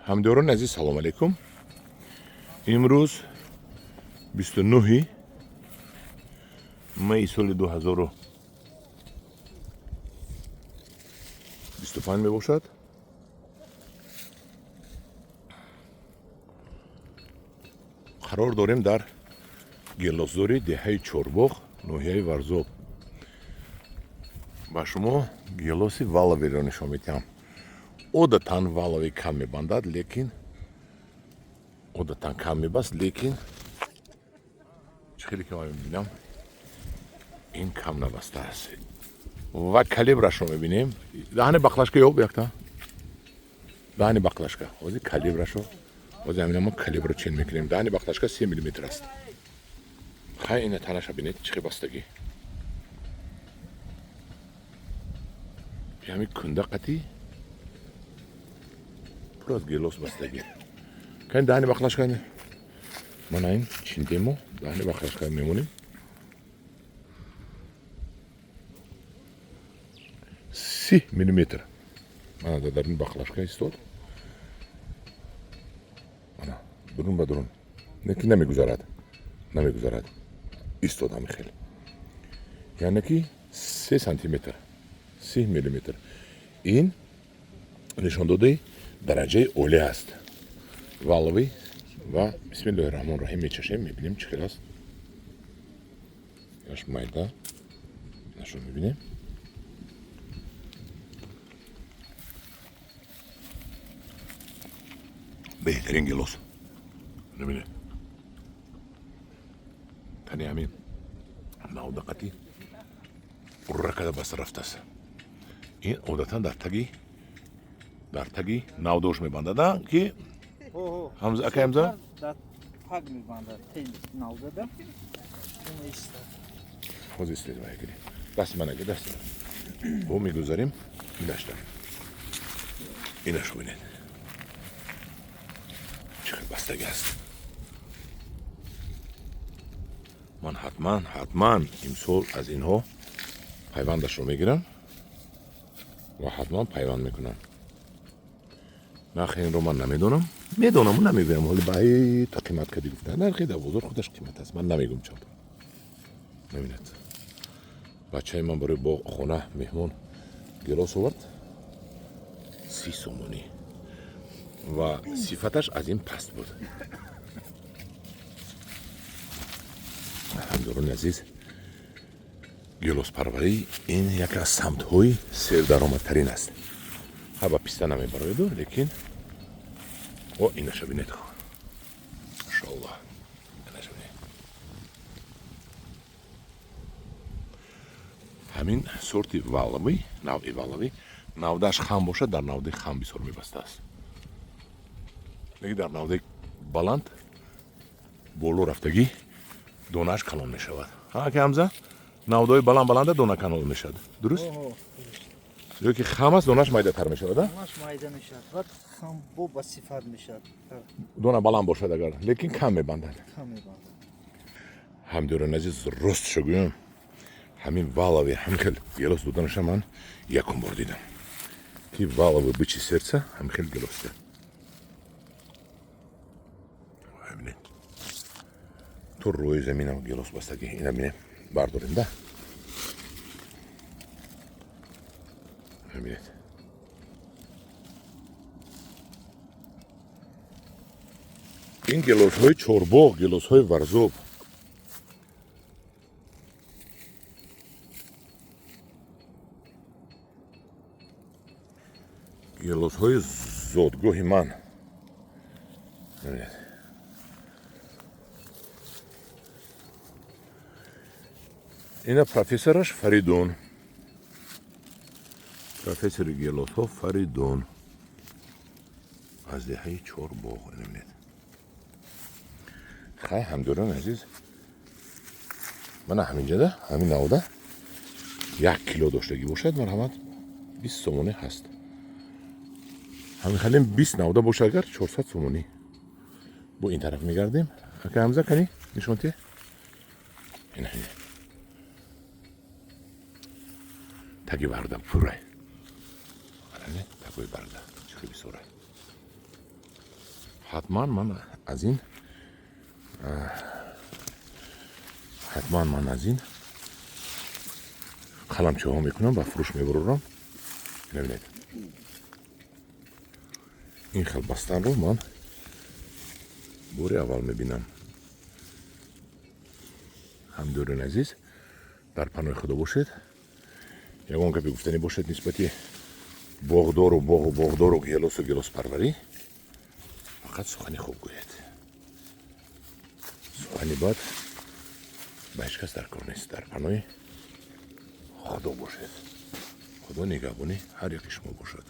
Ҳамдиёрони азиз, салом алейкум. Имрӯз 29 майи соли 2025 мебошад. Қарор дорем дар гелосзори деҳаи Чорбоғ, ноҳияи Варзоб. Ба шумо гелоси валаверо нишон медиҳам. Одатан валави кам мебандад, лекин одатан кам мебаст, лекин чӣ хеле ки ман мебинам, ин кам набастааст. Ва калибрашро мебинем. Даҳани баклашка ёб, якта даҳани баклашка. Ҳозир калибрашо, ҳозир ҳамина мо калибро чен мекунем. Даҳани баклашка 3 миллиметр аст. Хай, ина танаша бинед, чӣ хел бастагӣ. Ҳамин кунда қатӣ пур аз гелос бастагӣ. Кани даҳани баклашка, мана ин чиндемо, даҳани баклашка мемонем. 30 миллиметр мана дар даруни баклашка истод. Мана дурун ба дурун, лекин намегузарад, намегузарад, истод ҳами хел. Яъне ки 3 сантиметр, 30 миллиметр. Ин нишондодаи дараҷаи олӣ аст валови. Ва бисмиллоҳи раҳмони раҳим, мечашем, мебинем, чӣ хел аст. Аш майда нашо мебинем. Беҳтарин гелос. Мебинед, тани ҳамин навдақати урра када баста рафтааст. Ин одатан дар таги навдош мебандада ки ака Ҳамза. Таг мебандад, навдада. Ҳозир истед, гири дасти ман, аги дасти ман. Бо мегузарем инашда. Инаш бинед, чӣ хел бастагӣ аст. Ман ҳатман, ҳатман имсол аз инҳо пайвандашро мегирам ва ҳатман пайванд мекунам. Нархи инро ман намедонам, медонаму намегӯям. Ҳоли ба то қимат кади гуфта, нархи дар бозор худаш қимат аст. Ман намегӯм чанд. Мебинед, бачаи ман барои бо хона меҳмон гелос овард, 30 сомонӣ, ва сифаташ аз ин паст буд. Ҳамдорони азиз, гелоспарварӣ ин яке аз самтҳои сердаромадтарин аст. Ҳа, ба писта намебароеду, лекин о, инаша бинед, машоалло, инаша бинед. Ҳамин сорти валовӣ, навъи валовӣ, навдааш хам бошад, дар навдаи хам бисёр мебастааст, лекин дар навдаи баланд боло рафтагӣ донааш калон мешавад. Ҳа, ки Ҳамза, навдаҳои баланд баланда дона калон мешавад, дуруст? Ё ки хам аст, донааш майдатар мешавад? Донааш майда мешавад ва хам бо ба сифат мешавад. Дона баланд бошад агар, лекин кам мебандад. Кам мебандад. Ҳамдиёрони азиз, ростшо гӯям, ҳамин валови ҳамин хел гелос доданаша ман якум бор дидам, ки валови бычье сердце ҳамин хел гелос дад. Бинед, то рӯи заминам гелос бастагӣ. Ина бинем, бардорем да, бинед. Ин гелосҳои Чорбоғ, гелосҳои Варзоб. Гелосҳои зодгоҳи ман. Бинед, ина профессораш Фаридун, профессори гелосҳо Фаридун аз деҳаи Чорбоғ. Бинед. Хай, ҳамдиёрони азиз, мана ҳаминҷада ҳамин навда 1 кило доштагӣ бошад, марҳамат, 20 сомонӣ ҳаст. Ҳамин халем 20 навда бошад агар, 400 сомонӣ. Бо ин тараф мегардем. Ака Ҳамза, кани нишонте. Ина таги барда пурай, тагои барда чӣ хел бисёрай. Ҳатман ман аз ин, ҳатман ман аз ин қаламчаҳо мекунам, ба фурӯш мебарорам. Бинед, ин хел бастанро ман бори аввал мебинам. Ҳамдиёрони азиз, дар паноҳи Худо бошед. Ягон гапе гуфтанӣ бошад нисбати боғдору боғу боғдору гелосу гелоспарварӣ, фақат сухани хуб гӯед. Сухани бад ба ҳеҷ кас дар кор нест. Дар паноҳи Худо бошед. Худо нигаҳбони ҳар яки шумо бошад.